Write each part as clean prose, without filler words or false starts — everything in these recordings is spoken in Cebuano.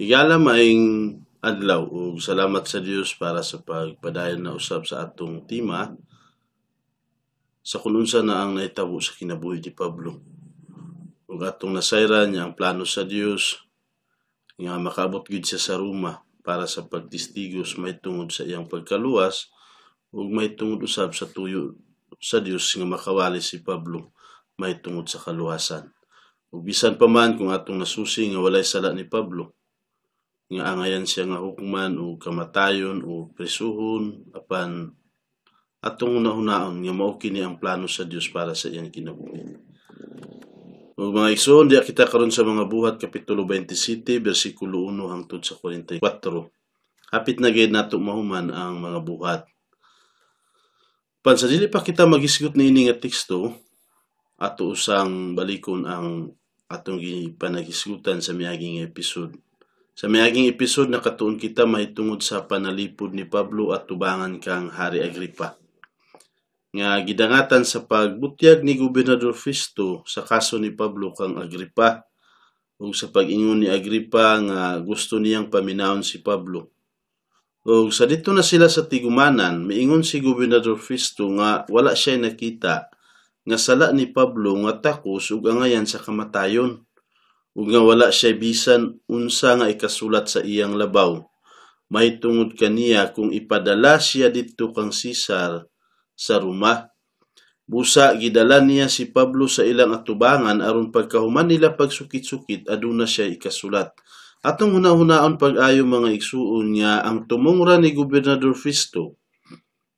Higala, maayong adlaw ug salamat sa Dios para sa pagpadayon na usab sa atong tema sa kung unsa na ang nahitabo sa kinabuhi ni Pablo. Ug atong nasayran niya ang plano sa Dios nga makaabot gyud siya sa Roma para sa pagtestigos mahitungod sa iyang pagkaluwas ug mahitungod usab sa tuyo sa Dios nga makawali si Pablo mahitungod sa kaluwasan. Ug bisan pa man kung atong nasusi nga walay sala ni Pablo, nga angayan siya nga hukman o kamatayon o presuhon, apan atong hunahunaon nga mao kini ang plano sa Dios para sa iyang kinabuhi. Ug mga igsoon, diha kita karon sa Mga Buhat kapitulo 27 bersikulo 1 hangtod sa 44. Hapit na gayud nato mahuman ang Mga Buhat. Pan sa dili pa kita magisgot niini nga teksto, ato usang balikon ang atong gipanagisgutan sa miaging episode. Sa miaging episode, nakatuon kita mahitungod sa panalipod ni Pablo at tubangan kang Hari Agripa, nga gidangatan sa pagbutyag ni Gobernador Festo sa kaso ni Pablo kang Agripa ug sa pag-ingon ni Agripa nga gusto niyang paminawon si Pablo. Ug sa didto na sila sa tigumanan, miingon si Gobernador Festo nga wala siya nakita nga sala ni Pablo nga takos ug angayan sa kamatayon, ug nga wala siya bisan unsa nga ikasulat sa iyang labaw mahitungod kaniya kung ipadala siya didto kang Cesar sa Roma. Busa gidala niya si Pablo sa ilang atubangan aron pagkahuman nila pagsukit-sukit, aduna siya ikasulat. Atong hunahunaon pag-ayo, mga igsuon, nga ang tumongra ni Gobernador Festo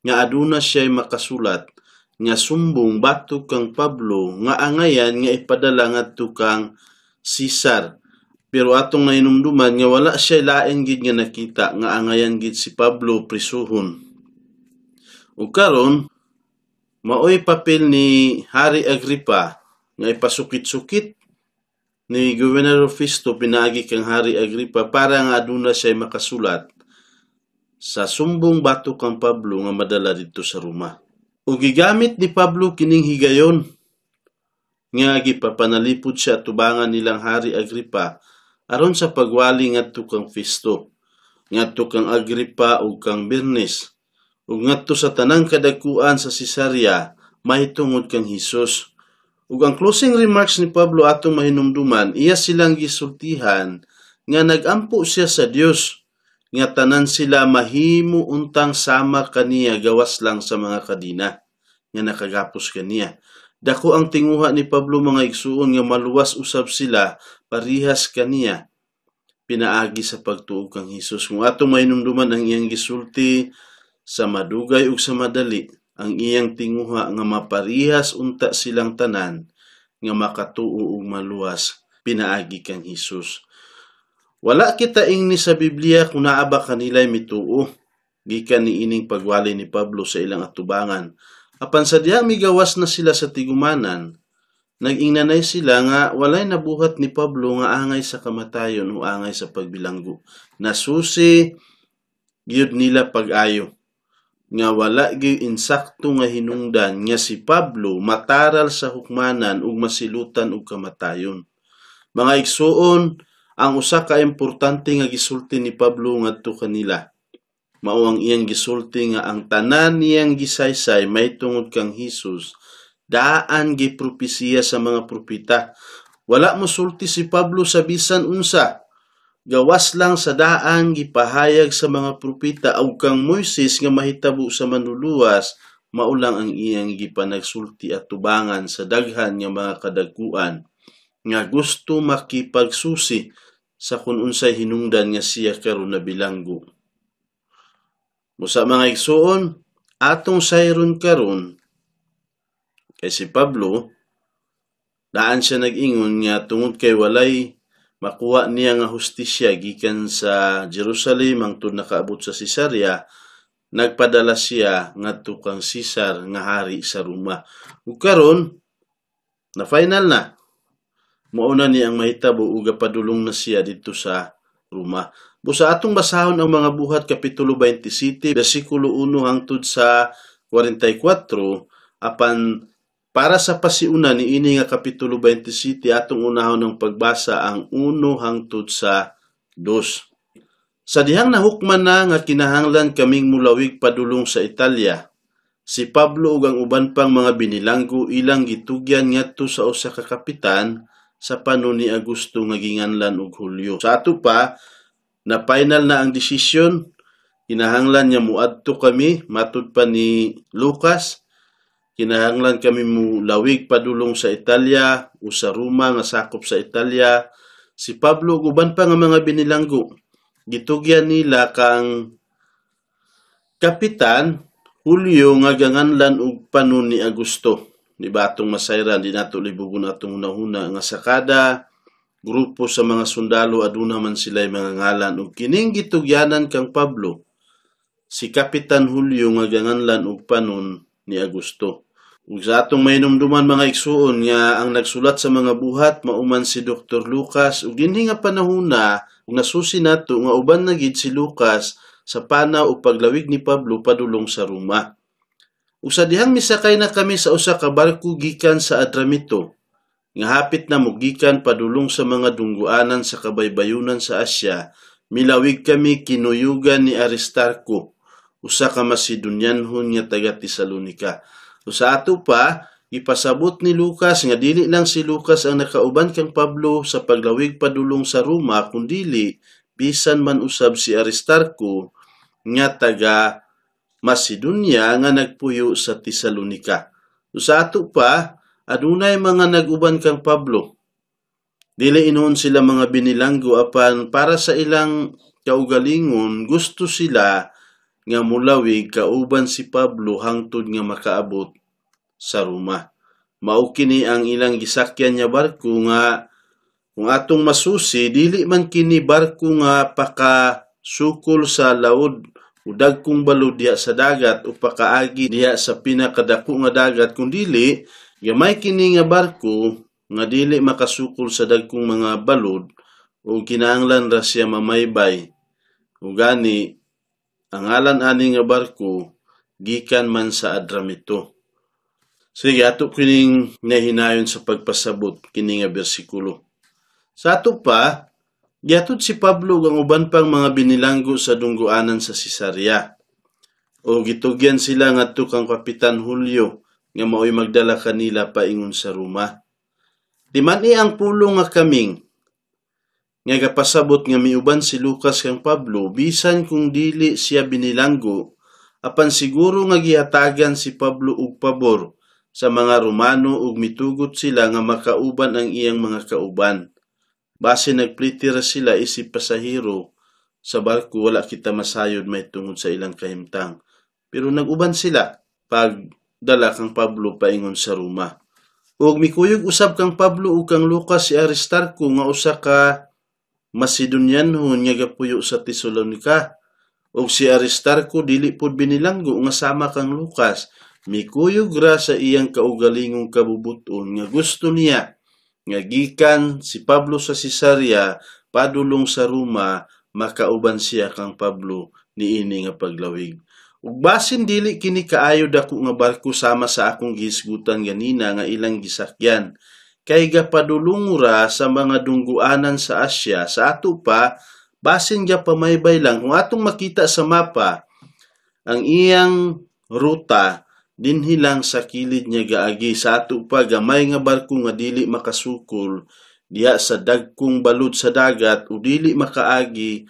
nga aduna siya makasulat nga sumbong batok kang Pablo nga angayan nga ipadala ngadto kang Cesar. Pero atong nahinumduman nga wala siya lain gid nga nakita nga angayan gid si Pablo prisuhon. Ug karon maoy papel ni Hari Agripa nga ipasukit-sukit ni Gobernador Festo pinaagi kang Hari Agripa para nga aduna siya makasulat sa sumbong batok kang Pablo nga madala didto sa Roma. Ug gigamit ni Pablo kining higayon nga gipapanalipod siya tubangan nilang Hari Agripa aron sa pagwali ngadto kang Festo, ngadto kang Agripa ug kang Bernice, ug ngadto sa tanang kadakuan sa Cesarea mahitungod kang Hesus. Ug ang closing remarks ni Pablo, atong mahinumduman, iya silang gisultihan nga nagampo siya sa Dios nga tanan sila mahimo untang sama kaniya gawas lang sa mga kadina nga nakagapos kaniya. Dako ang tinguha ni Pablo, mga igsuon, nga maluwas usab sila parihas kaniya pinaagi sa pagtuo kang Hesus. Kung atong mahinumduman ang iyang gisulti, sa madugay ug sa madali, ang iyang tinguha nga maparihas unta silang tanan nga makatuo ug maluwas pinaagi kang Hesus. Wala kita ingni sa Biblia kung naa ba kanila'y mituo gikan niining pagwali ni Pablo sa ilang atubangan. Apan sa diha migawas na sila sa tigumanan, nag-ingnanay sila nga walay nabuhat ni Pablo nga angay sa kamatayon o angay sa pagbilanggo. Nasusi gyud nila pag-ayo nga wala gyud insakto nga hinungdan nga si Pablo mataral sa hukmanan ug masilutan og kamatayon. Mga igsuon, ang usa ka importante nga gisulti ni Pablo ngadto kanila mao ang iyang gisulti nga ang tanan niyang gisaysay mahitungod kang Hesus daan gipropesiya sa mga propeta. Wala mosulti si Pablo sa bisan unsa gawas lang sa daan gipahayag sa mga propeta ug kang Moises nga mahitabo sa Manluluwas. Mao lang ang iyang gipanagsulti at tubangan sa daghan nga mga kadagkuan nga gusto makipagsusi sa kung unsay hinungdan nga siya karon nabilanggo. Busa, mga igsuon, atong sayron karon kay si Pablo daan siya nag-ingon nga tungod kay walay makuha niya nga hustisya gikan sa Jerusalem hangtod nakaabot sa Cesarea, nagpadala siya ngadto kang Cesar nga hari sa Roma. Ug karon na final na, mao na ni ang mahitabo ug gapadulong na siya didto sa Roma. Busa atong basahon ang Mga Buhat kapitulo 27 bersikulo 1 hangtod sa 44, apan para sa pasiuna niini nga kapitulo 27, atong unahon ng pagbasa ang 1 hangtod sa 2. Sa dihang nahukman na nga kinahanglan kaming mulawig padulong sa Italia, si Pablo ug ang uban pang mga binilanggo ilang gitugyan ngadto sa usa ka kapitan sa panon ni Augusto nga ginganlan og Julio. Sa ato pa, na final na ang desisyon, kinahanglan nga muadto kami, matud pa ni Lucas, kinahanglan kami mulawig padulong sa Italia o sa Roma nga sakop sa Italia. Si Pablo ug uban pa nga mga binilanggo gitugyan nila kang Kapitan Julio nga ganganlan og panon ni Augusto. Di ba atong masayran, di nato libugon atong hunahuna nga sa kada grupo sa mga sundalo aduna man sila'y mga ngalan, ug kining gitugyanan kang Pablo si Kapitan Julio nga ganganlan og panon ni Augusto. Ug sa atong mahinumduman, mga igsuon, nga ang nagsulat sa mga Buhat mauman si Dr. Lucas, ug dinhi nga panahona ug nasusi nato nga uban na gid si Lucas sa panaw o paglawig ni Pablo padulong sa Roma. Ug sa dihang misakay na kami sa usa ka barko gikan sa Adramito nga hapit na mogikan padulong sa mga dungguanan sa kabaybayunan sa Asya, milawig kami kinuyugan ni Aristarco, usa ka Macedonianhon nga taga Tesalonica. O sa ato pa, ipasabot ni Lucas nga dili lang si Lucas ang nakauban kang Pablo sa paglawig padulong sa Roma, kundili bisan man usab si Aristarco nga taga Macedonia nga nagpuyo sa Tesalonica. O sa ato pa, adunay mga nag-uban kang Pablo. Dili inoon sila mga binilanggo, apan para sa ilang kaugalingon gusto sila nga mulawig kauban si Pablo hangtod nga makaabot sa Roma. Mao kini ang ilang gisakyan nga barko nga kung atong masusi dili man kini barko nga pakasukol sa laod o dagkong balod diha sa dagat o pakaagi diha sa pinakadako nga dagat, kundili gamay kini nga barko nga dili makasukol sa dagkong mga balod o kinahanglan ra siya mamaybay. O gani ang ngalan ani nga barko gikan man sa Adramito. Sige, ato kining nahinayon sa pagpasabot kini nga bersikulo. Sa ato pa, giatod si Pablo ug ang uban pang mga binilanggo sa dungguanan sa Cesarea. O gitugyan sila ngadto kang Kapitan Julio nga maoy magdala kanila paingon sa Roma. Di man ang pulong nga kaming nga gapasabot nga miuban si Lucas kang Pablo bisan kung dili siya binilanggo, apan siguro nga gihatagan si Pablo og pabor sa mga Romano ug mitugot sila nga makauban ang iyang mga kauban. Base nagpliti ra sila isip pasahero sa barko, wala kita masayod may tungod sa ilang kahimtang. Pero nag-uban sila pagdala kang Pablo paingon sa Roma. Ug mikuyog usab kang Pablo ug kang Lucas si Aristarco nga usa ka Macedonianhon nga gapuyo sa Tesalonica. Og si Aristarco dili pod binilanggo nga sama kang Lucas, mikuyog ra sa iyang kaugalingong kabubuton nga gusto niya nga gikan si Pablo sa Cesarea padulong sa Roma, makauban siya kang Pablo niini nga paglawig. Ug basin dili kini kaayo dako nga barko sama sa akong gihisgutan ganina nga ilang gisakyan, kay gapadulong ra sa mga dungguanan sa Asya. Sa ato pa, basin gapamaybay lang. Kung atong makita sa mapa, ang iyang ruta dinhi lang sa kilid niya gaagi. Sa ato pa, gamay nga barko nga dili makasukol diha sa dagkong balud sa dagat o dili makaagi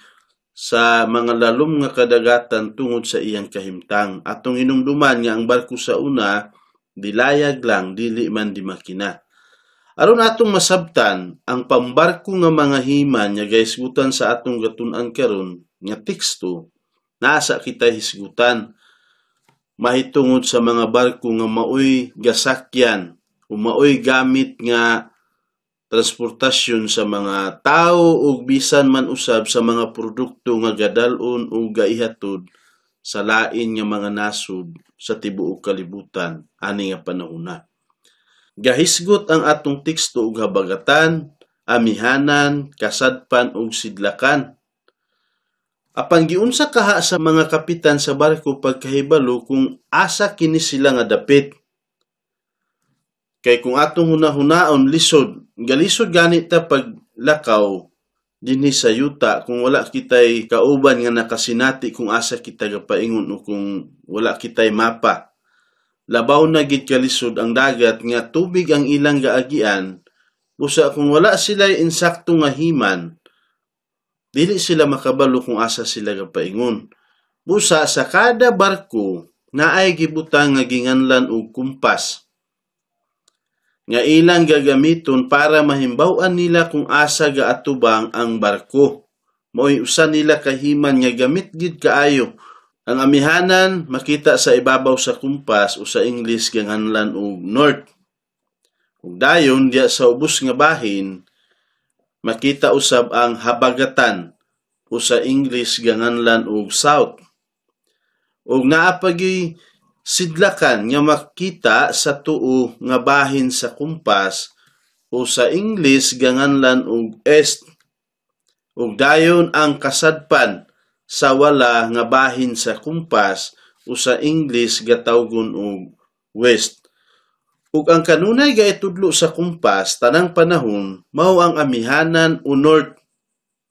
sa mga lalom nga kadagatan tungod sa iyang kahimtang. Atong hinumduman nga ang barko sa una dilayag lang, dili man di makina. Aron atong masabtan ang pambarko nga mga himan nga gahisgutan sa atong gatun-an karon nga teksto, naa sa kita hisgutan mahitungod sa mga barko nga maoy gasakyan o maoy gamit nga transportasyon sa mga tao ug bisan man usab sa mga produkto nga gadal-on o gaihatod sa lain nga mga nasod sa tibuok kalibutan ani nga panahona. Gahisgot ang atong teksto og habagatan, amihanan, kasadpan ug sidlakan. Apan giunsa kaha sa mga kapitan sa barko pagkahibalo kung asa kini sila nga dapit? Kay kung atong hunahunaon, lisod, galisod ganit ta paglakaw dinhi sa yuta kung wala kitay kauban nga nakasinati kung asa kita gapaingon o kung wala kitay mapa. Labaw na gid kalisod ang dagat nga tubig ang ilang gaagian, busa kung wala sila insakto nga himan, dili sila makabalo kung asa sila gapaingon. Busa sa kada barko naay gibutang nga ginganlan og kumpas nga ilang gagamiton para mahimbaw-an nila kung asa gaatubang ang barko. Mao'y usa nila kahiman nga gamit gid kaayo. Ang amihanan makita sa ibabaw sa kumpas o sa English ganganlan og north. Ug dayon diya sa ubos nga bahin makita usab ang habagatan o sa English ganganlan og south. Ug naa pa gyuy sidlakan nga makita sa tuo nga bahin sa kumpas o sa English ganganlan og east. Ug dayon ang kasadpan sa wala nga bahin sa kumpas o sa English gatawgon og west. Ug ang kanunay gaitudlo sa kumpas tanang panahon mao ang amihanan o north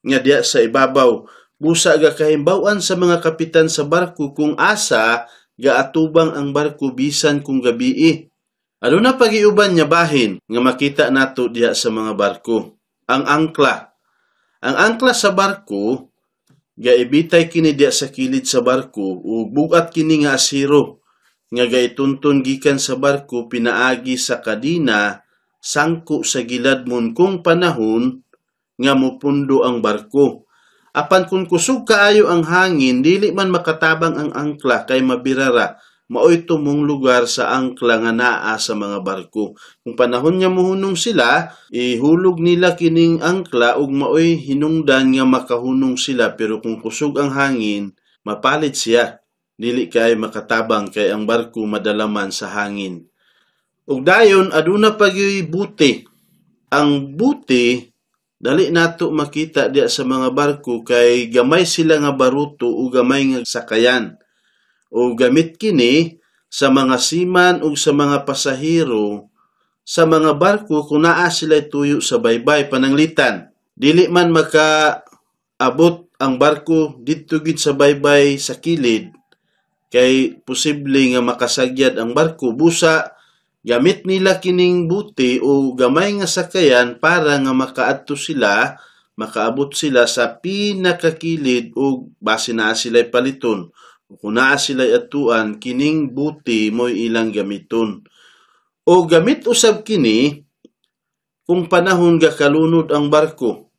nga diya sa ibabaw. Busa gakahimbaw-an sa mga kapitan sa barko kung asa gaatubang ang barko bisan kung gabii. Aduna pa gyuy uban nga bahin nga makita nato diha sa mga barko? Ang angkla. Ang angkla sa barko gaibitay kini diha sa kilid sa barko ug bug-at kini nga asiro nga gaitunton gikan sa barko pinaagi sa kadina sangko sa giladmon kung panahon nga mupundo ang barko. Apan kung kusog kaayo ang hangin, dili man makatabang ang angkla kay mabirara. Maoy tumong lugar sa angkla nga naa sa mga barko. Kung panahon nga mohunong sila, ihulog nila kining angkla ug maoy hinungdan nga makahunong sila, pero kung kusog ang hangin, mapalit siya. Dili kay makatabang kay ang barko madalaman sa hangin. Ug dayon aduna pa gyuy buti. Ang buti dali nato makita diya sa mga barko kay gamay sila nga baruto o gamay nga sakayan. O gamit kini sa mga seaman ug sa mga pasahero sa mga barko kung naa sila tuyo sa baybay pananglitan. Dili man makaabot ang barko didto gid sa baybay sa kilid kay posible nga makasagyad ang barko, busa gamit nila kining buti o gamay nga sakayan para nga makaadto sila, makaabot sila sa pinakakilid ug base naa sila'y paliton. Kung naa sila'y adtuan, kining buti mo'y ilang gamiton. O gamit usab kini kung panahon gakalunod ang barko.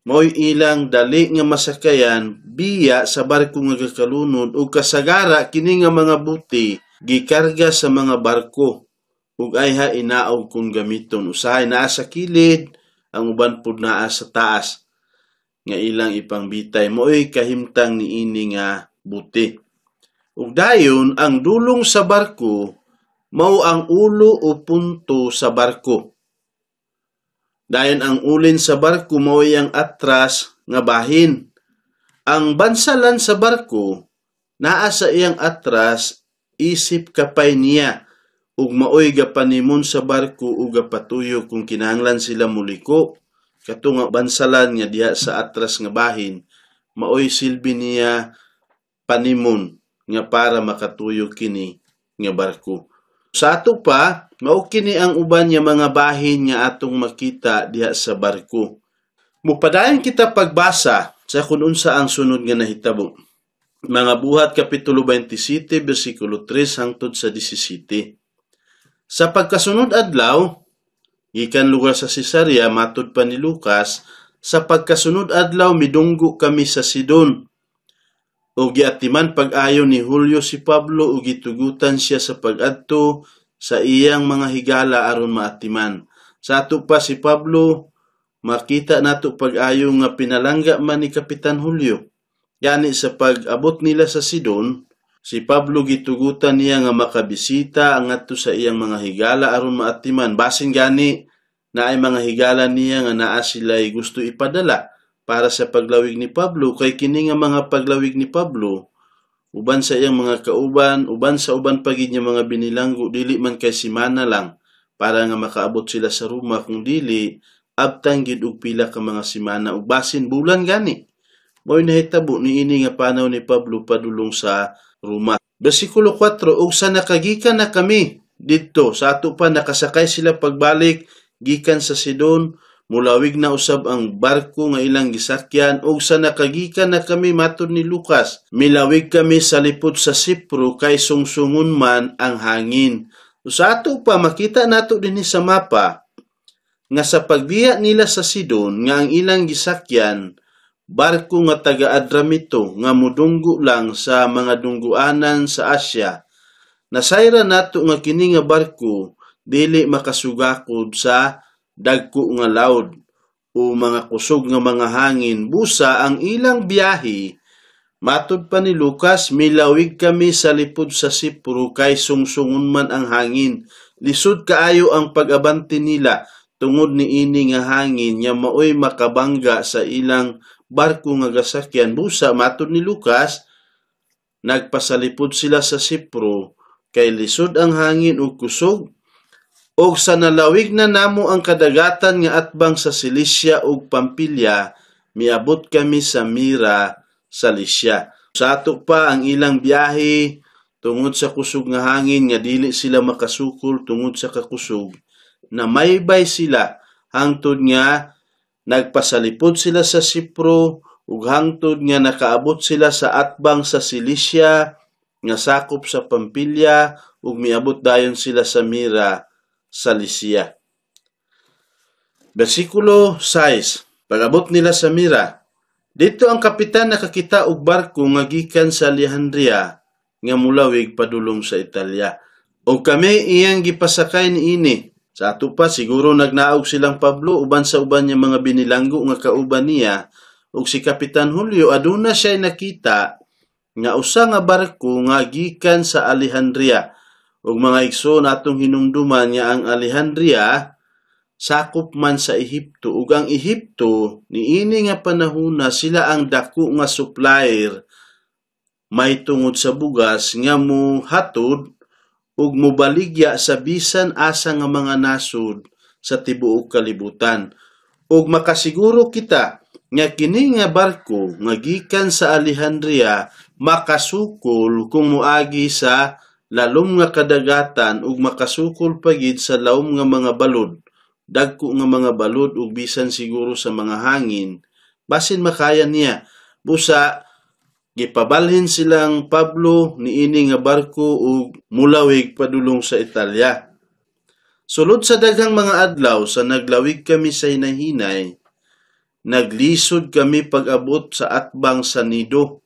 Mo'y ilang dali nga masakayan biya sa barko nga gakalunod ug kasagara kini nga mga buti gikarga sa mga barko ug ayha inaog kung gamiton. Usahay naa sa kilid, ang uban pud naa sa taas nga ilang ipangbitay. Mo'y kahimtang niini nga buti. Ug dayon ang dulong sa barko mao ang ulo o punto sa barko. Dayon ang ulin sa barko mao ang atras nga bahin. Ang bansalan sa barko naa sa iyang atras isip kapay niya ug maoy gapanimon sa barko ug gapatuyo kung kinahanglan sila muliko. Kato nga bansalan nga diha sa atras nga bahin maoy silbi niya panimon nga para makatuyo kini nga barko. Sa ato pa, mao kini ang uban nga mga bahin nga atong makita diha sa barko. Mupadayon kita pagbasa sa kung unsa ang sunod nga nahitabo. Mga Buhat Kapitulo 27, versikulo 3 hangtod sa 17. Sa pagkasunod adlaw, gikan lugar sa Cesarea, matud pa ni Lucas, sa pagkasunod adlaw midunggo kami sa Sidon. Ug giatiman pag-ayo ni Julio si Pablo ug gitugutan siya sa pag-adto sa iyang mga higala aron maatiman. Sa ato pa si Pablo, makita nato pag-ayo nga pinalangga man ni Kapitan Julio. Gani sa pag-abot nila sa Sidon, si Pablo gitugutan niya nga makabisita ang adto sa iyang mga higala aron maatiman. Basin gani naay mga higala niya nga naa sila'y gusto ipadala para sa paglawig ni Pablo, kay kini nga mga paglawig ni Pablo uban sa iyang mga kauban, uban sa uban pa gid niya mga binilanggo, dili man kay simana lang para nga makaabot sila sa Roma, kung dili Abtang gid og pila ka mga semana ug basin bulan gani. Mao'y nahitabo niini nga panaw ni Pablo padulong sa Roma. Versikulo 4, ug sa nakagikan na kami didto, sa ato pa nakasakay sila pagbalik gikan sa Sidon, mulawig na usab ang barko nga ilang gisakyan, ug sa nakagikan na kami, matod ni Lucas, milawig kami sa lipod sa Sipro kay sungsungon man ang hangin. So, sa ato pa makita nato dinhi sa mapa nga sa pagbiya nila sa Sidon nga ang ilang gisakyan barko nga taga Adramito nga mudunggo lang sa mga dungguanan sa Asya. Nasayra nato nga kini nga barko dili makasugakod sa dagko nga laod o mga kusog nga mga hangin. Busa ang ilang biyahe, matud pa ni Lucas, milawig kami sa lipod sa Sipro kay sungsungon man ang hangin. Lisod kaayo ang pag-abante nila tungod niini nga hangin nga maoy makabangga sa ilang barko nga gasakyan. Busa matud ni Lucas, nagpasalipod sila sa Sipro kay lisod ang hangin ug kusog. Og sa nalawig na namo ang kadagatan nga atbang sa Cilicia ug Pampilya, miabot kami sa Mira sa Lycia. Sa ato pa ang ilang biyahe tungod sa kusog nga hangin nga dili sila makasukol tungod sa kakusog, na maybay sila hangtod nga nagpasalipod sila sa Sipro ug hangtod nga nakaabot sila sa atbang sa Cilicia nga sakop sa Pampilya ug miabot dayon sila sa Mira sa Lycia. Versikulo 6. Pag-abot nila sa Mira, dito ang kapitan nakakita og barko nga gikan sa Alejandria nga mulawig padulong sa Italia. Og kami iyang gipasakay niini. Sa ato pa siguro nagnaog silang Pablo uban sa uban niya mga binilanggo nga kauban niya, ug si Kapitan Julio aduna siya nakita nga usa nga barko nga gikan sa Alejandria. Ug mga igsoon, atong hinumduman nga ang Alejandria sakop man sa Ehipto, ug ang Ehipto niini nga panahona sila ang dako nga supplier may tungod sa bugas nga mohatod ug mobaligya sa bisan asa nga mga nasod sa tibuok kalibutan. Ug makasiguro kita nga kini nga barko nga gikan sa Alejandria makasukol kung moagi sa lalom nga kadagatan ug makasukol pagid sa lawom nga mga balod, dagko nga mga balod ug bisan siguro sa mga hangin, basin makaya niya. Busa gipabalhin silang Pablo niini nga barko ug mulawig padulong sa Italia. Sulod sa daghang mga adlaw sa naglawig kami sa hinahinay, naglisod kami pag-abot sa atbang sa Nido.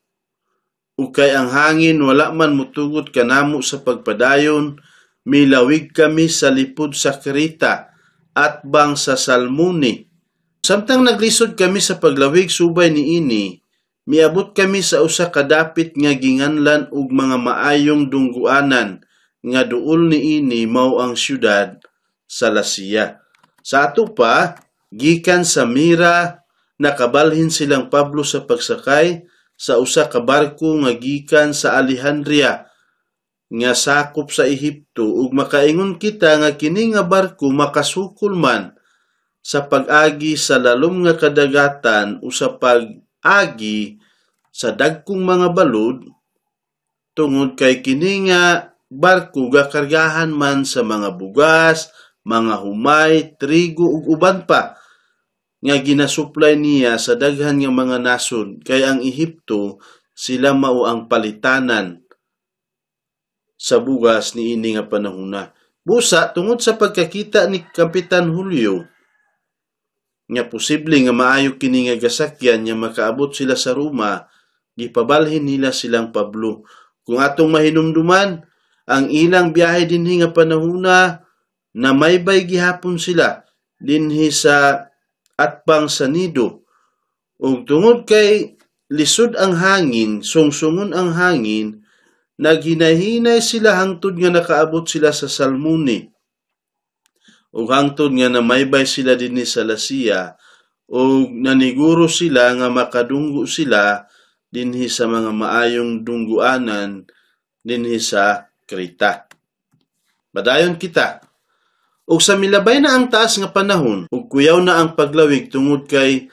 Ug kay ang hangin wala man mutugot kanamo sa pagpadayon, milawig kami sa lipod sa Creta atbang sa Salmone. Samtang naglisod kami sa paglawig subay niini, miabot kami sa usa ka dapit nga ginganlan og mga maayong dungguanan nga duol niini mao ang syudad sa Lasia. Sa ato pa, gikan sa Mira, nakabalhin silang Pablo sa pagsakay sa usa ka barko nga gikan sa Alejandria nga sakop sa Ehipto, ug makaingon kita nga kini nga barko makasukol man sa pag-agi sa lalom nga kadagatan o sa pag-agi sa dagkong mga balod, tungod kay kini nga barko gakargahan man sa mga bugas, mga humay, trigo ug uban pa nga ginasuplay niya sa daghan nga mga nasod, kay ang Ehipto sila mao ang palitanan sa bugas niini nga panahona. Busa tungod sa pagkakita ni Kapitan Julio nga posible nga maayo kini nga gasakyan nga makaabot sila sa Roma, gipabalhin nila silang Pablo. Kung atong mahinumduman ang ilang biyahe dinhi nga panahona, na maybay gihapon sila dinhi sa atbang sa Nido. Ug tungod kay lisod ang hangin, sungsungon ang hangin, naghinahinay sila hangtod nga nakaabot sila sa Salmone. Ug hangtod nga namaybay sila dinhi sa Lasia, ug naniguro sila nga makadunggo sila dinhi sa mga maayong dungguanan dinhi sa Creta. Padayon kita. Ug sa milabay na ang taas nga panahon ug kuyaw na ang paglawig tungod kay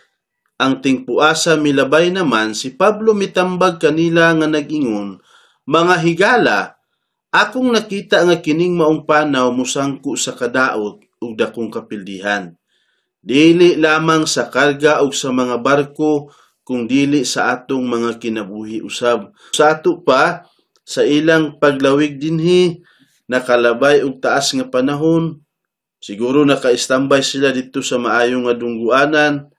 ang tingpuasa milabay naman, si Pablo mitambag kanila nga nag-ingon, "Mga higala, akong nakita nga kining maong panaw mosangko sa kadaot ug dakong kapildihan. Dili lamang sa karga ug sa mga barko, kung dili sa atong mga kinabuhi usab." Sa ato pa, sa ilang paglawig dinhi, nakalabay og taas nga panahon, siguro naka-standby sila didto sa maayo nga dungguanan,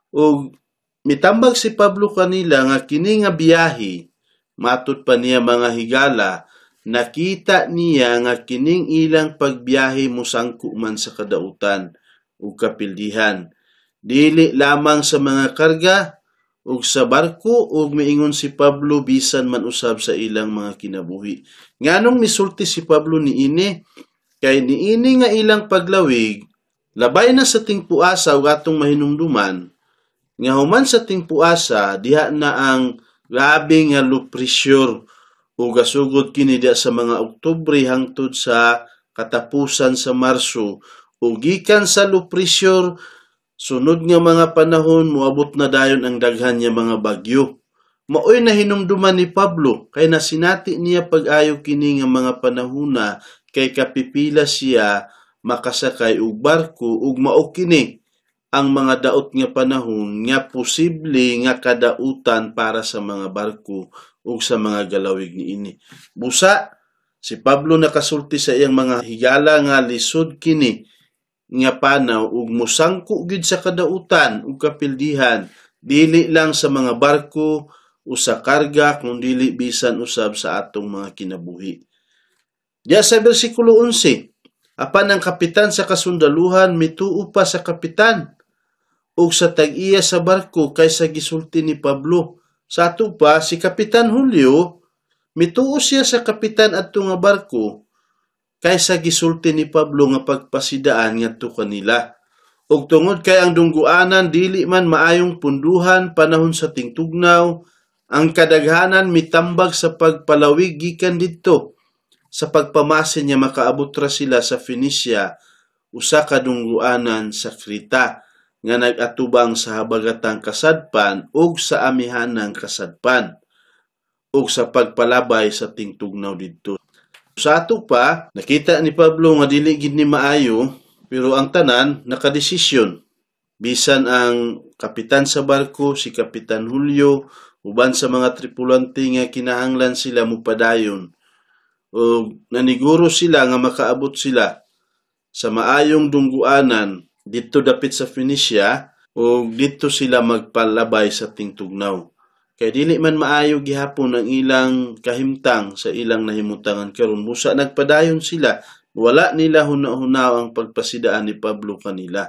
ug mitambag si Pablo kanila nga kini nga biyahe, matud pa niya, "Mga higala, nakita niya nga kining ilang pagbiyahe mosangko man sa kadautan ug kapildihan, dili lamang sa mga karga ug sa barko," ug miingon si Pablo, "bisan man usab sa ilang mga kinabuhi." Nganong misulti si Pablo niini? Kay niini nga ilang paglawig, labay na sa tingpuasa, ug atong mahinumduman nga human sa tingpuasa diha na ang grabe nga low pressure ug gasugod kini diha sa mga Oktubre hangtod sa katapusan sa Marso. Ug gikan sa low pressure, sunod nga mga panahon moabot na dayon ang daghan nga mga bagyo. Maoy nahinumduman ni Pablo kay nasinati niya pag-ayo kini nga mga panahona kay kapipila siya makasakay og barko ug mao kini ang mga daot nga panahon nga posible nga kadautan para sa mga barko ug sa mga galawig niini. Busa si Pablo nakasulti sa iyang mga higala nga lisod kini nga panaw ug mosangko gyud sa kadautan ug kapildihan, dili lang sa mga barko o sa karga, kung dili bisan usab sa atong mga kinabuhi. Diya sa bersikulo 11, apan ang kapitan sa kasundaluhan mituo pa sa kapitan ug sa tag-iya sa barko kaysa gisulti ni Pablo. Sa ato pa, si Kapitan Julio mituo siya sa kapitan adto nga barko kaysa gisulti ni Pablo nga pagpasidaan ngadto kanila. Ug tungod kay ang dungguanan dili man maayong punduhan panahon sa tingtugnaw, ang kadaghanan mitambag sa pagpalawig gikan didto sa pagpamasin niya makaabot ra sila sa Phoenicia, usa ka dungguanan sa Creta nga nag-atubang sa habagatang kasadpan ug sa amihanang kasadpan, ug sa pagpalabay sa tingtugnaw didto. Sa ato pa, nakita ni Pablo nga dili gid ni maayo, pero ang tanan nakadesisyon. Bisan ang kapitan sa barko, si Kapitan Julio, uban sa mga tripulante nga kinahanglan sila mopadayon. Ug naniguro sila nga makaabot sila sa maayong dungguanan didto dapit sa Phoenicia ug didto sila magpalabay sa tingtugnaw. Kay dili man maayo gihapon ang ilang kahimtang sa ilang nahimutangan karon, busa nagpadayon sila, wala nila huna-hunaw ang pagpasidaan ni Pablo kanila.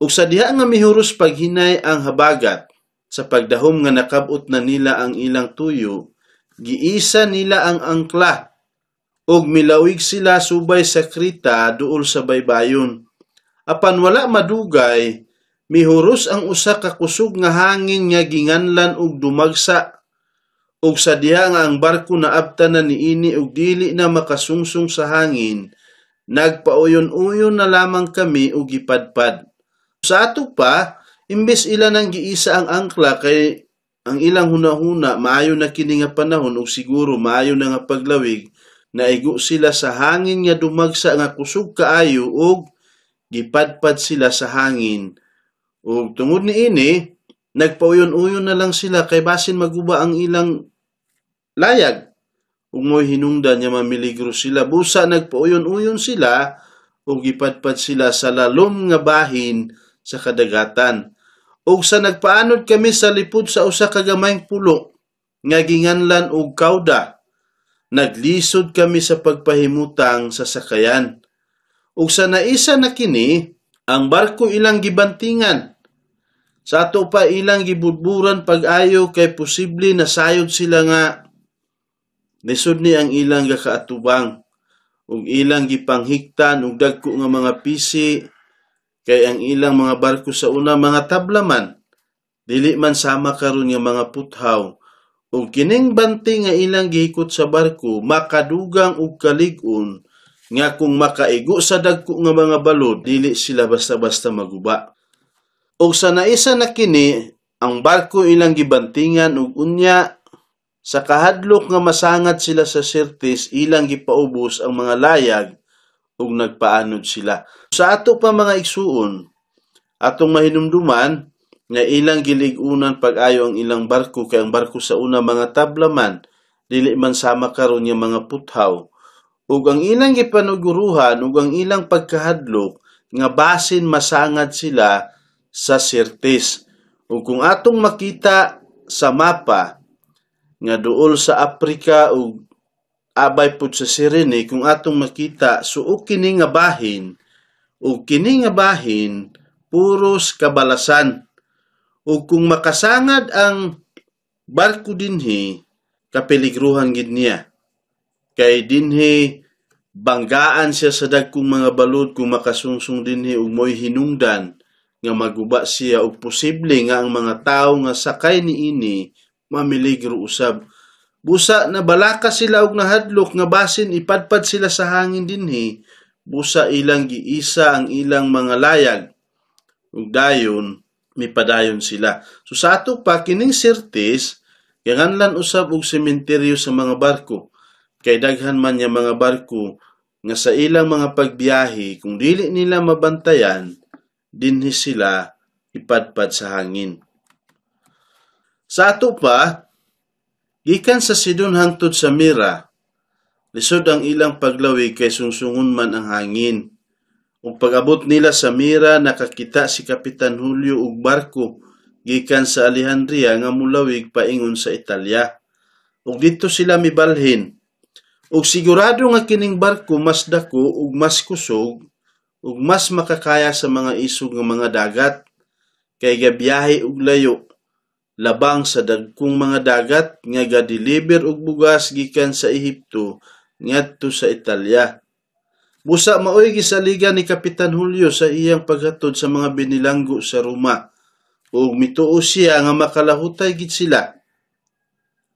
Ug sa diha nga mihuros paghinay ang habagat, sa pagdahom nga nakab-ot na nila ang ilang tuyo, giisa nila ang angkla ug milawig sila subay sa Creta duol sa baybayon. Apan wala madugay, mihuros ang usa ka kusog nga hangin nga ginganlan og Dumagsa. Ug sa diha nga ang barko naabtan na niini ug dili na makasungsong sa hangin, nagpauyon-uyon na lamang kami ug gipadpad. Sa ato pa, imbes ila nang giisa ang angkla kay ang ilang hunahuna maayo na kini nga panahon ug siguro maayo na nga paglawig, naigo sila sa hangin nga dumagsa nga kusog kaayo ug gipadpad sila sa hangin. Ug tungod niini, nagpauyon-uyon na lang sila kay basin maguba ang ilang layag ug mo'y hinungdan nga mamiligro sila. Busa nagpauyon-uyon sila ug gipadpad sila sa lalom nga bahin sa kadagatan. Ug sa nagpaanod kami sa lipod sa usa ka gamayng pulo nga ginganlan og Cauda, naglisod kami sa pagpahimutang sa sakayan. Ug sa naisa na kini, ang barko ilang gibantingan. Sa ato pa, ilang gibudburan pag-ayo kay posible na sayod sila nga lisod ni ang ilang gakaatubang, ug ilang gipanghiktan og dagko nga mga pisi kay ang ilang mga barko sa una mga tabla man, dili man sama karon nga mga puthaw. Ug kining banting nga ilang gihikot sa barko makadugang og kalig-on. Nga kung makaigo sa dagko nga mga balod, dili sila basta-basta maguba. Og sa naisa na kini, ang barko ilang gibantingan ug unya sa kahadlok nga masangad sila sa Sirtis, ilang gipaubos ang mga layag ug nagpaanod sila. Sa ato pa, mga igsuon, atong mahinumduman nga ilang gilig-unan pag-ayo ang ilang barko kay ang barko sa una mga tabla man, dili man sama karon nga mga puthaw. Ug ang ilang gipanuguruhan ug ang ilang pagkahadlok nga basin masangad sila sa Sirtis. Ug kung atong makita sa mapa nga duol sa Afrika ug abay pud sa Sirene, kung atong makita, suok kini nga bahin ug kini nga bahin puros kabalasan. Ug kung makasangad ang barko dinhi, kapeligruhan gid niya. Kay dinhi banggaan siya sa dagkong mga balod kung makasungsong dinhi ug mo'y hinungdan nga maguba siya ug posible nga ang mga tawo nga sakay niini mamiligro usab. Busa nabalaka sila og nahadlok nga basin ipadpad sila sa hangin dinhi, busa ilang giisa ang ilang mga layag ug dayon mipadayon sila. So sa ato pa, kining Sirtis gianganlan usab og sementeryo sa mga barko kay daghan man nga mga barko nga sa ilang mga pagbiyahe, kung dili nila mabantayan, dinhi sila ipadpad sa hangin. Sa ato pa, gikan sa Sidon hangtod sa Mira, lisod ang ilang paglawig kay sungsungon man ang hangin. Ug pag-abot nila sa Mira, nakakita si Kapitan Julio og barko gikan sa Alejandria nga mulawig paingon sa Italia. Ug didto sila mibalhin. Ug sigurado nga kining barko mas dako ug mas kusog ug mas makakaya sa mga isog nga mga dagat kay gabiyahe og layo labang sa dagkong mga dagat nga gadeliver og bugas gikan sa Ehipto ngadto sa Italia. Busa maoy gisaligan ni Kapitan Julio sa iyang paghatod sa mga binilanggo sa Roma ug mituo siya nga makalahutay gid sila.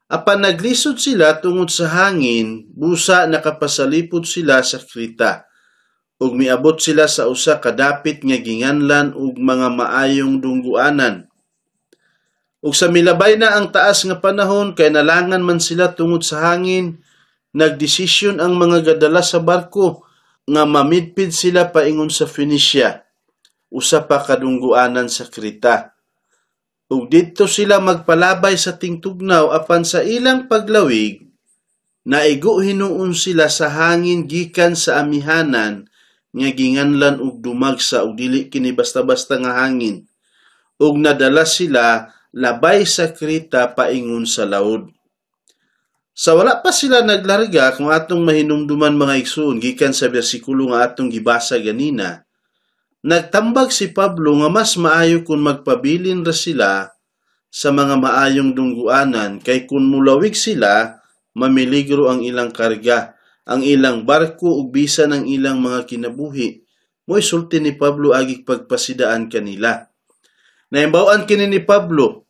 Apan naglisod sila tungod sa hangin, busa nakapasalipod sila sa Creta ug miabot sila sa usa ka dapit nga ginganlan og mga maayong dungguanan. Ug sa milabay na ang taas nga panahon kay nalangan man sila tungod sa hangin, nagdesisyon ang mga gadala sa barko nga mamidpid sila paingon sa Phoenicia, usa pa kadungguanan sa Creta. Ug didto sila magpalabay sa tingtugnaw, apan sa ilang paglawig naigo hinuon sila sa hangin gikan sa amihanan nga ginganlan og dumagsa, ug dili kini basta-basta nga hangin, ug nadala sila labay sa Creta paingon sa laod. Sa wala pa sila naglarga, kung atong mahinumduman, mga igsoon, gikan sa bersikulo nga atong gibasa ganina, nagtambag si Pablo nga mas maayo kung magpabilin ra sila sa mga maayong dungguanan kay kung mulawig sila, mamiligro ang ilang karga, ang ilang barko ug bisan ang ilang mga kinabuhi. Mo'y sulti ni Pablo agig pagpasidaan kanila. Naimbaw-an kini ni Pablo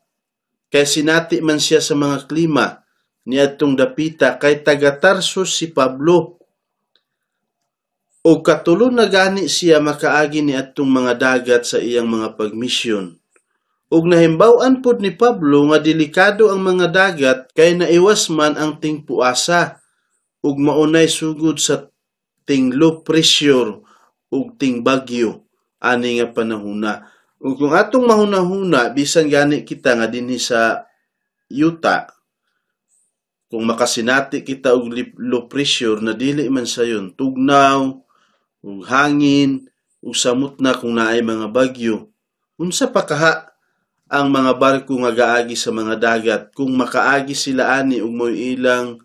kay sinati man siya sa mga klima niadtong dapita kay taga Tarsus si Pablo. O katulo na gani siya makaagi ni adtong mga dagat sa iyang mga pagmisyon. Ug nahimbaw-an pod ni Pablo nga delikado ang mga dagat kay naiwas man ang tingpuasa ug maunay sugod sa ting low pressure ug ting bagyo ani nga panahona. Ug kung atong mahunahuna, bisan gani kita nga dinhi sa yuta, kung makasinati kita og low pressure na dili man sayon tugnaw ug hangin ug samot na kung naay mga bagyo, unsa pa kaha ang mga barko nga gaagi sa mga dagat kung makaagi sila ani ug mo'y ilang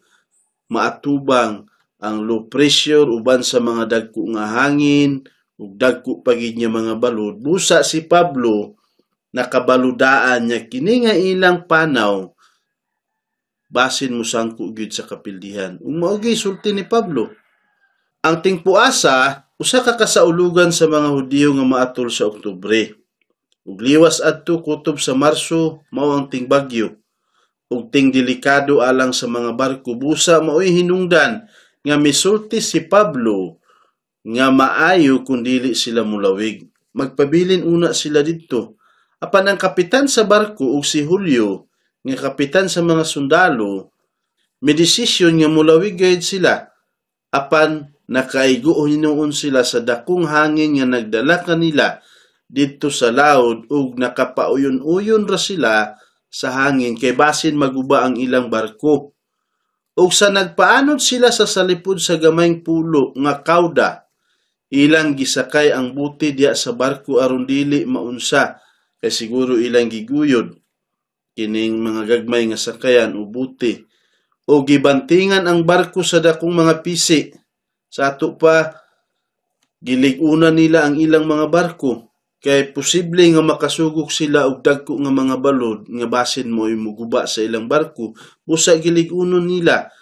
maatubang ang low pressure uban sa mga dagko nga hangin ug dagko pa gid nga mga balod. Busa si Pablo nakabaludaan niya kini nga ilang panaw basin mosangko gyud sa kapildihan. Ug mao gyud sulti ni Pablo. Ang tingpuasa usa ka kasaulugan sa mga Hudiyo nga maatol sa Oktubre. Ug liwas adto kutob sa Marso mao ang tingbagyo ug ting delikado alang sa mga barko. Busa maoy hinungdan nga misulti si Pablo Nga maayo kung dili sila mulawig. Magpabilin una sila didto. Apan ang kapitan sa barko ug si Julio nga kapitan sa mga sundalo midesisyon nga mulawig gayud sila. Apan nakaigo hinuon sila sa dakong hangin nga nagdala kanila didto sa laod ug nakapauyon-uyon ra sila sa hangin kay basin maguba ang ilang barko. Ug sa nagpaanod sila sa salipod sa gamayng pulo nga Cauda, ilang gisakay ang buti diya sa barko aron dili maunsa, kay siguro ilang giguyod kining mga gagmay nga sakayan o buti, o gibantingan ang barko sa dakong mga pisi. Sa ato pa, gilig-una nila ang ilang mga barko kay posible nga makasugok sila og dagko nga mga balod nga basin mo'y muguba sa ilang barko. Busa gilig-unon nila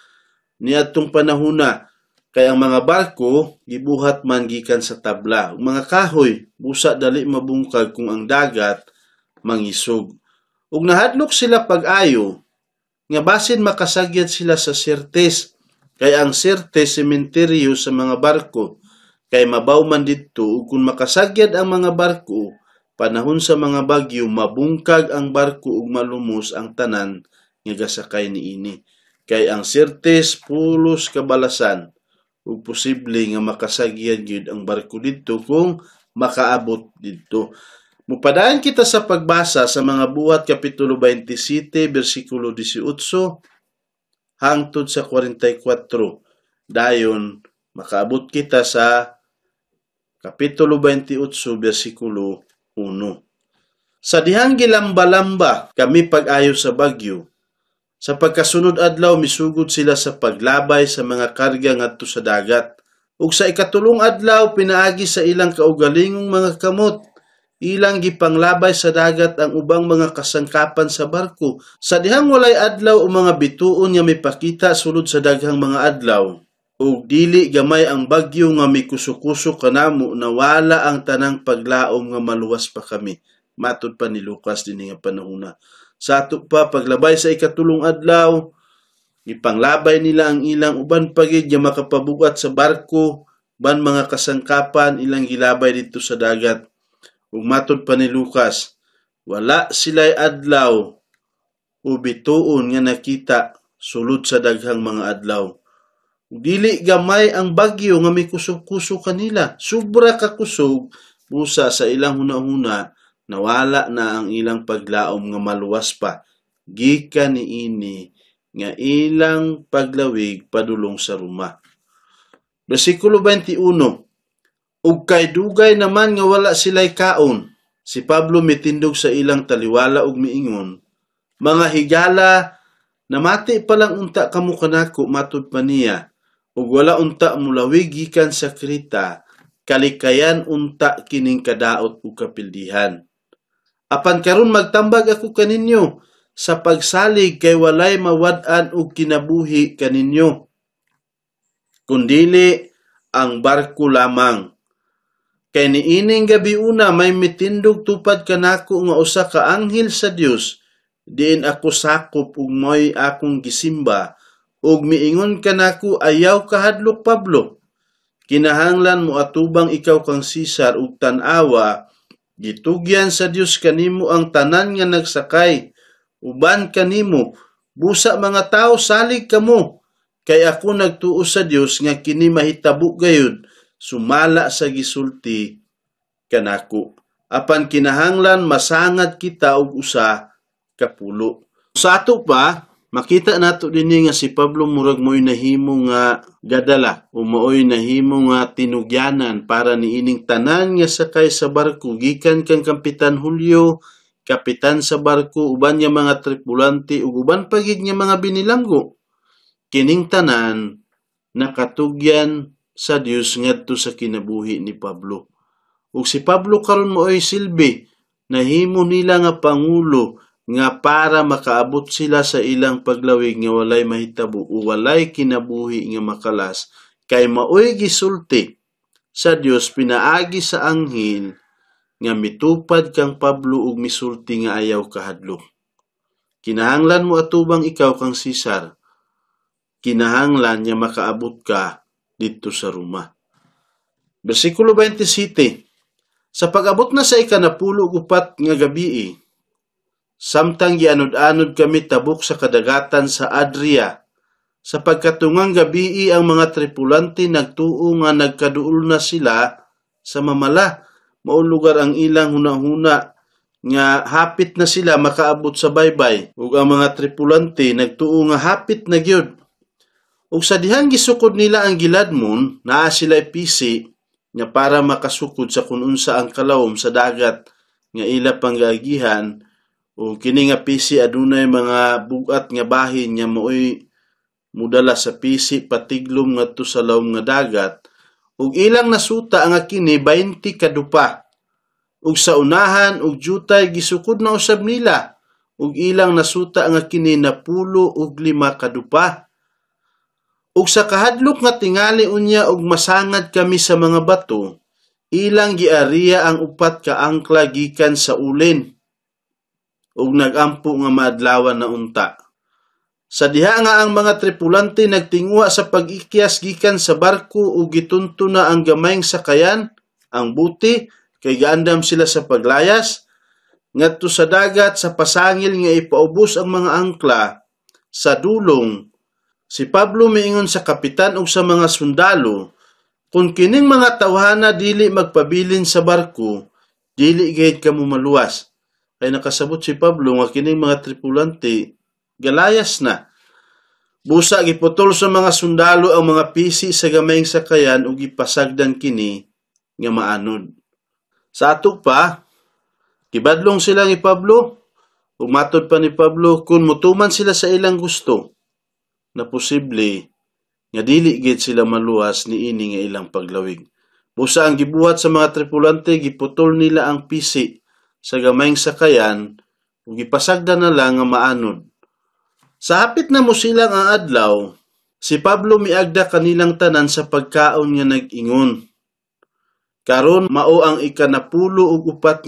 niadtong panahona kay ang mga barko gibuhat man gikan sa tabla ug mga kahoy, busa dali mabungkag kung ang dagat mangisog. Ug nahadlok sila pag-ayo nga basin makasagyad sila sa Sirtes, kay ang Sirtes sementeryo sa mga barko, kay mabaw man didto, ug kung makasagyad ang mga barko panahon sa mga bagyo, mabungkag ang barko ug malumos ang tanan nga gasakay niini. Kay ang Sirtes pulos kabalasan ug posible nga makasagyad gyud ang barko didto kung makaabot didto. Mupadayon kita sa pagbasa sa mga Buhat kapitulo 27 bersikulo 18 hangtod sa 44. Dayon makaabot kita sa kapitulo 28 bersikulo 1. Sa dihang gilamba-lamba kami pag-ayo sa bagyo, sa pagkasunod adlaw misugod sila sa paglabay sa mga karga ngadto sa dagat. Ug sa ikatulong adlaw pinaagi sa ilang kaugalingong mga kamot, ilang gipanglabay sa dagat ang ubang mga kasangkapan sa barko. Sa dihang walay adlaw o mga bituon nga mipakita sulod sa daghang mga adlaw, ug dili gamay ang bagyo nga mikuso-kuso kanamo, nawala ang tanang paglaom nga maluwas pa kami. Matud pa ni Lucas dinhi nga panahona. Sa ato pa, paglabay sa ikatulong adlaw, ipanglabay nila ang ilang uban pagid nga makapabugat sa barko, ban mga kasangkapan ilang gilabay didto sa dagat. Ug matud pa ni Lucas, wala sila'y adlaw o bituon nga nakita sulod sa daghang mga adlaw. Ug dili gamay ang bagyo nga mikusog-kusog kanila. Sobra ka kusog, busa sa ilang hunahuna, nawala na ang ilang paglaom nga maluwas pa gikan niini nga ilang paglawig padulong sa Roma. Bersikulo 21. Ug kay dugay naman nga wala sila'y kaon, si Pablo mitindog sa ilang taliwala ug miingon, "Mga higala, namati pa lang unta kamo kanako," matud pa niya, "ug wala unta mulawig gikan sa Kreta, kalikayan unta kining kadaot ug kapildihan. Apan karon magtambag ako kaninyo sa pagsalig kay walay mawad-an og kinabuhi kaninyo, kundili ang barko lamang. Kay niining gabi una may mitindog tupad kanako nga usa ka anghel sa Dios, diin ako sakop ug mo'y akong gisimba, ug miingon kanako, 'Ayaw kahadlok, Pablo. Kinahanglan mo atubang ikaw kang Cesar, ug tan-awa, gitugyan sa Dios kanimo ang tanan nga nagsakay uban kanimo. Busa mga tawo, salig kamo, kay ako nagtuo sa Dios nga kini mahitabo gayud sumala sa gisulti kanako. Apan kinahanglan masangad kita og usa ka pulo.'" Sa ato pa, makita nato dinhi nga si Pablo murag mo'y nahimo nga gadala o maoy nahimo nga tinugyanan para niining tanan nga sakay sa barko gikan kang Kapitan Julio, kapitan sa barko, uban nga mga tripulante ug uban pa gid nga mga binilanggo. Kining tanan nakatugyan sa Dios ngadto sa kinabuhi ni Pablo. Ug si Pablo karon maoy silbi nahimo nila nga pangulo nga para makaabot sila sa ilang paglawig nga walay mahitabo o walay kinabuhi nga makalas, kay maoy gisulti sa Dios pinaagi sa anghel nga mitupad kang Pablo ug misulti nga ayaw kahadlok. Kinahanglan mo atubang ikaw kang Cesar. Kinahanglan nga makaabot ka didto sa Roma. Bersikulo 27. Sa pag-abot na sa 14 nga gabii, samtang gianod-anod kami tabok sa kadagatan sa Adria, sa pagkatungang gabii ang mga tripulante nagtuo nga nagkaduol na sila sa mamala. Mao lugar ang ilang hunahuna nga hapit na sila makaabot sa baybay, ug ang mga tripulante nagtuo nga hapit na gyud. Ug sa dihang gisukod nila ang giladmon, naa sila pisi nga para makasukod sa kun unsa ang kalawom sa dagat nga ila panggagihan, ug kini nga pisi adunay mga bug-at nga bahin nga maoy mudala sa pisi patiglom ngadto sa lawom nga dagat, ug ilang nasuta nga kini 20 kadupa. Ug sa unahan ug jutay gisukod na usab nila, ug ilang nasuta nga kini 95 kadupa. Ug sa kahadlok nga tingali unya og masangad kami sa mga bato, ilang giariya ang 4 ka angkla gikan sa ulin, ug nagampo nga maadlawan na unta. Sa diha nga ang mga tripulante nagtinguha sa pag-ikyas gikan sa barko ug gitunto na ang gamayng sakayan, ang buti, kay gaandam sila sa paglayas, ngadto sa dagat sa pasangil nga ipaubos ang mga angkla sa dulong. Si Pablo miingon sa kapitan ug sa mga sundalo, kung kining mga tawhana dili magpabilin sa barko, dili gayud kamo maluwas. Kay nakasabot si Pablo nga kining mga tripulante galayas na. Busa giputol sa mga sundalo ang mga pisi sa gamayng sakayan ug gipasagdan kini nga maanod. Sa ato pa, gibadlong sila ni Pablo, ug matod pa ni Pablo kung mutuman sila sa ilang gusto, na posible nga dili gid sila maluwas niini nga ilang paglawig. Busa ang gibuhat sa mga tripulante, giputol nila ang pisi sa gamayng sakayan ug gipasagdan na lang nga maanod. Sa hapit na mosilang ang adlaw, si Pablo miagda kanilang tanan sa pagkaon nga nag-ingon, karon mao ang 14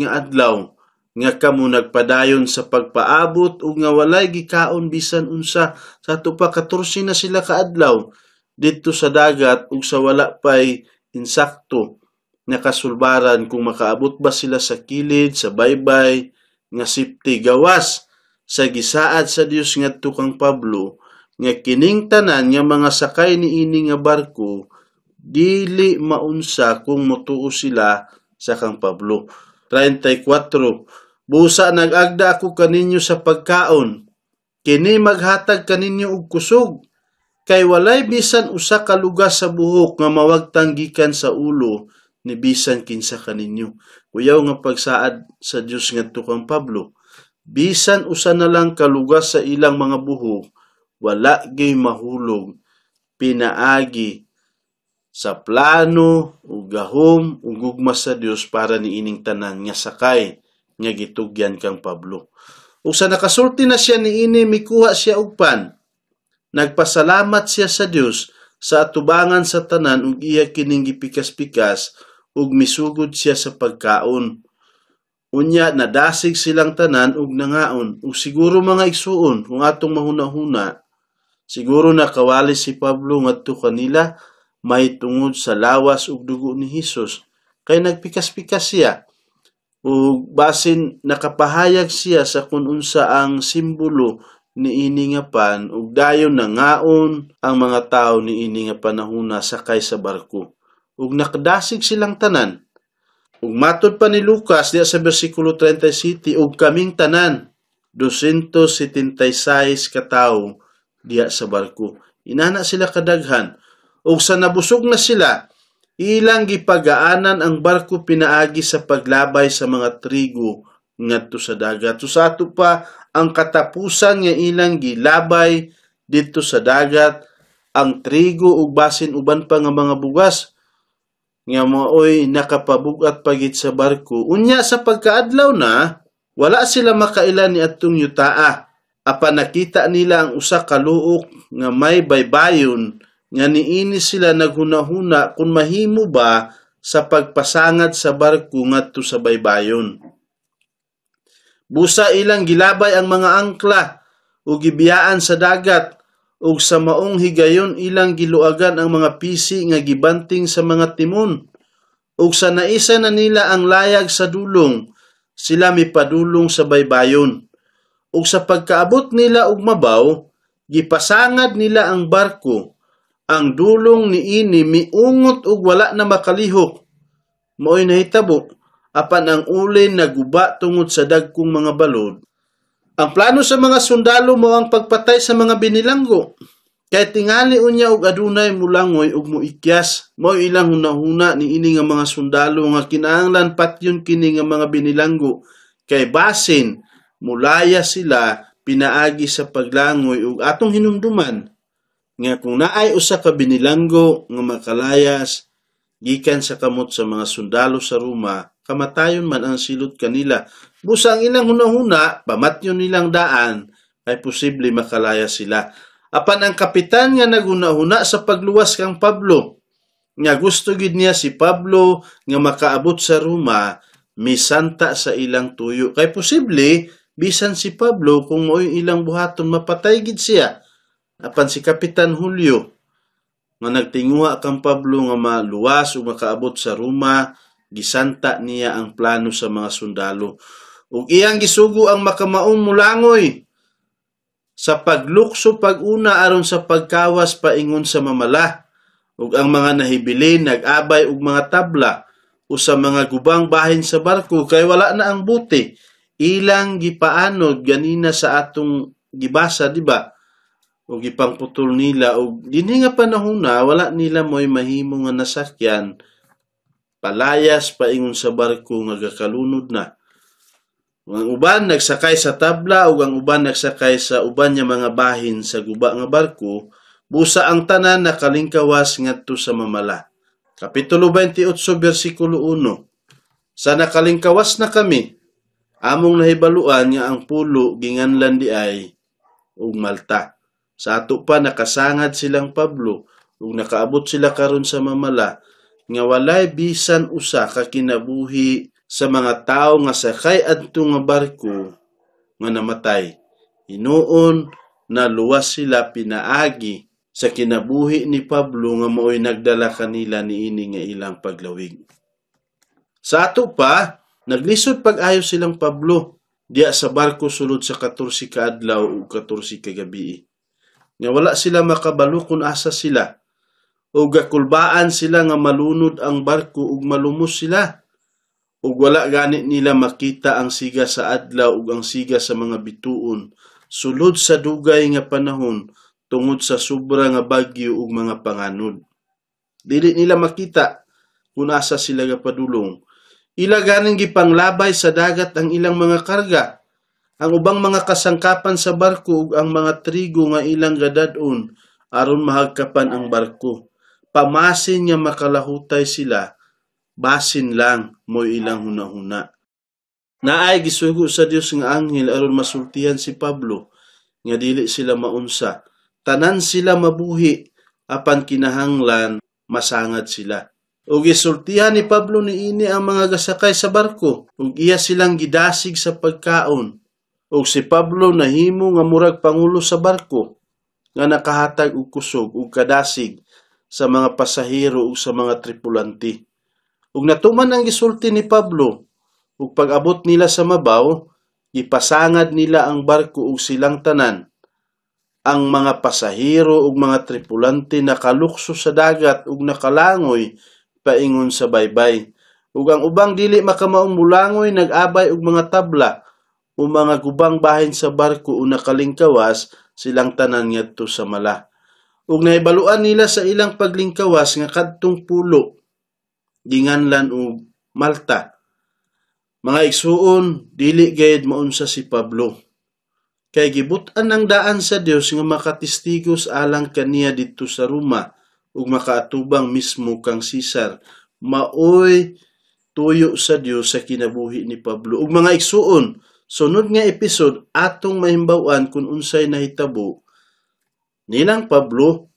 nga adlaw nga kamo nagpadayon sa pagpaabot ug nga walay gikaon bisan unsa. Sa ato pa 14 na sila kaadlaw didto sa dagat ug sa wala pay insakto nga kasulbaran kung makaabot ba sila sa kilid sa baybay nga safety, gawas sa gisaad sa Dios ngadto kang Pablo nga kining tanan nga mga sakay niini nga barko dili maunsa kung motuo sila sa kang Pablo. 34. Busa nag-agda ako kaninyo sa pagkaon, kini maghatag kaninyo og kusog, kay walay bisan usa ka lugas sa buhok nga mawagtang gikan sa ulo ni bisan kinsa kaninyo. Kuyaw nga pagsaad sa Dios ngadto kang Pablo, bisan usa na lang kalugas sa ilang mga buhok wala gyud mahulog pinaagi sa plano ug gahom ug gugma sa Dios para niining tanan nga sakay nga gitugyan kang Pablo. Ug sa nakasulti na siya niini, mikuha siya og pan. Nagpasalamat siya sa Dios sa atubangan sa tanan ug iya kining gipikas-pikas ug misugod siya sa pagkaon. Unya nadasig silang tanan ug nangaon. Ug siguro mga igsuon, kung atong mahuna-huna, siguro nakawali si Pablo ngadto kanila may tungod sa lawas ug dugo ni Hesus, kay nagpikas-pikas siya ug basin nakapahayag siya sa kun unsa ang simbolo niini nga pan, ug dayon nangaon ang mga tawo niini nga panahona sakay sa barko ug nakadasig silang tanan. Ug matod pa ni Lucas diya sa bersikulo 37, ug kaming tanan 276 ka tawo diya sa barko. Inana sila kadaghan. Ug sa nabusog na sila, ilang gipagaanan ang barko pinaagi sa paglabay sa mga trigo ngadto sa dagat. So sa ato pa ang katapusan nga ilang gilabay didto sa dagat ang trigo ug basin uban pa nga mga bugas nga maoy nakapabugat pagid sa barko. Unya sa pagkaadlaw na, wala sila makaila ni atong yutaa. Apan nakita nila ang usa ka luok nga may baybayon nga niini sila naghunahuna kung mahimo ba sa pagpasangad sa barko ngadto sa baybayon. Busa ilang gilabay ang mga angkla ug gibiyaan sa dagat, ug sa maong higayon ilang giluagan ang mga pisi nga gibanting sa mga timon. Ug sa naisa na nila ang layag sa dulong, sila mipadulong sa baybayon. Ug sa pagkaabot nila og mabaw, gipasangad nila ang barko. Ang dulong niini miungot ug wala na makalihok. Maoy nahitabo, apan ang ulin naguba tungod sa dagkong mga balod. Ang plano sa mga sundalo mao ang pagpatay sa mga binilanggo. Kay tingali unya og adunay mulangoy ug muikyas, mao ilang hunahuna niini nga mga sundalo nga kinahanglan patyon kini nga mga binilanggo kay basin mulaya sila pinaagi sa paglangoy. Ug atong hinumduman nga kung naay usa ka binilanggo nga makalayas gikan sa kamot sa mga sundalo sa Roma, kamatayon man ang silot kanila. Busa ang ilang hunahuna, pamatyon nilang daan kay posible makalaya sila. Apan ang kapitan nga naghunahuna sa pagluwas kang Pablo, nga gusto gid niya si Pablo nga makaabot sa Roma, misanta sa ilang tuyo. Kay posible bisan si Pablo, kung mo'y ilang buhaton, mapatay gid siya. Apan si Kapitan Julio nga nagtinguha kang Pablo nga maluwas ug makaabot sa Roma, gisanta niya ang plano sa mga sundalo. Ug iyang gisugo ang makamaong mulangoy sa paglukso pag-una aron sa pagkawas paingon sa mamala. Ug ang mga nahibilin nag-abay og mga tabla o sa mga gubang bahin sa barko kay wala na ang buti. Ilang gipaanod ganina sa atong gibasa, di ba? O gipangputol nila, og dinhi nga panahona wala nila mo'y mahimo nga nasakyan palayas paingon sa barko nga gakalunod na. Ang uban nagsakay sa tabla ug ang uban nagsakay sa uban nga mga bahin sa guba nga barko, busa ang tanan nakalingkawas ngadto sa mamala. Kapitulo 28 bersikulo 1. Sa nakalingkawas na kami, among nahibaluan nga ang pulo ginganlan di ay ug Malta. Sa ato pa nakasangad silang Pablo ug nakaabot sila karon sa mamala nga walay bisan usa ka kinabuhi sa mga tawo nga sakay adto nga barko nga namatay. Hinuon na luwas sila pinaagi sa kinabuhi ni Pablo nga maoy nagdala kanila niini nga ilang paglawig. Sa ato pa, naglisod pag-ayo silang Pablo diya sa barko sulod sa 14 ka adlaw ug 14 ka gabii. Nga wala sila makabalo kung asa sila. O gakulbaan sila nga malunod ang barko ug malumos sila. Ug wala gani nila makita ang siga sa adlaw ug ang siga sa mga bituon sulod sa dugay nga panahon tungod sa sobra nga bagyo ug mga panganod. Dili nila makita kung asa sila gapadulong. Ila ganing gipanglabay sa dagat ang ilang mga karga, ang ubang mga kasangkapan sa barko ug ang mga trigo nga ilang gadad-on aron mahagkapan ang barko. Pamasin nga makalahutay sila, basin lang mo'y ilang hunahuna. Naay gisugo sa Dios nga anghel aron masultihan si Pablo nga dili sila maunsa. Tanan sila mabuhi apan kinahanglan masangad sila. Ug gisultihan ni Pablo niini ang mga gasakay sa barko ug iya silang gidasig sa pagkaon. Ug si Pablo nahimo nga murag pangulo sa barko nga nakahatag og kusog ug kadasig sa mga pasahero ug sa mga tripulante. Ug natuman ang gisulti ni Pablo, ug pag-abot nila sa mabaw, gipasangad nila ang barko ug silang tanan. Ang mga pasahero ug mga tripulante nakalukso sa dagat ug nakalangoy paingon sa baybay. Ug ang ubang dili makamaong mulangoy nag-abay og mga tabla o mga gubang bahin sa barko o nakalingkawas silang tanan ngadto sa mala. Ug nahibaluan nila sa ilang paglingkawas nga kadtong pulo ginganlan og Malta. Mga igsuon, dili gayud maunsa si Pablo. Kay gibut-an ang daan sa Dios nga makatestigos alang kaniya didto sa Roma ug makaatubang mismo kang Cesar. Maoy tuyo sa Dios sa kinabuhi ni Pablo. Ug mga igsuon, sunod nga episode atong mahimbaw-an kung unsay nahitabo nilang Pablo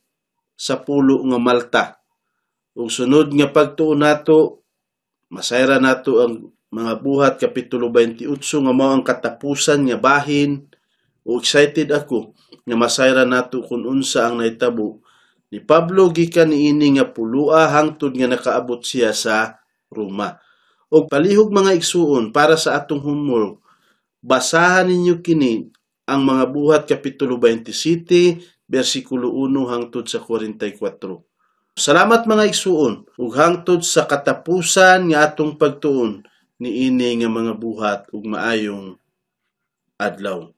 sa pulo nga Malta. Ug sunod nga pagtuo nato, masayra nato ang mga Buhat kapitulo 28 nga mao ang katapusan nga bahin. O excited ako nga masayra nato kung unsa ang nahitabo ni Pablo gikan niini nga pulua hangtod nga nakaabot siya sa Roma. Og palihog, mga igsuon, para sa atong homework, basahan ninyo kini ang mga Buhat kapitulo 27 bersikulo 1 hangtod sa 44. Salamat, mga igsuon, ug hangtod sa katapusan nga atong pagtuon niini nga mga buhat, ug maayong adlaw.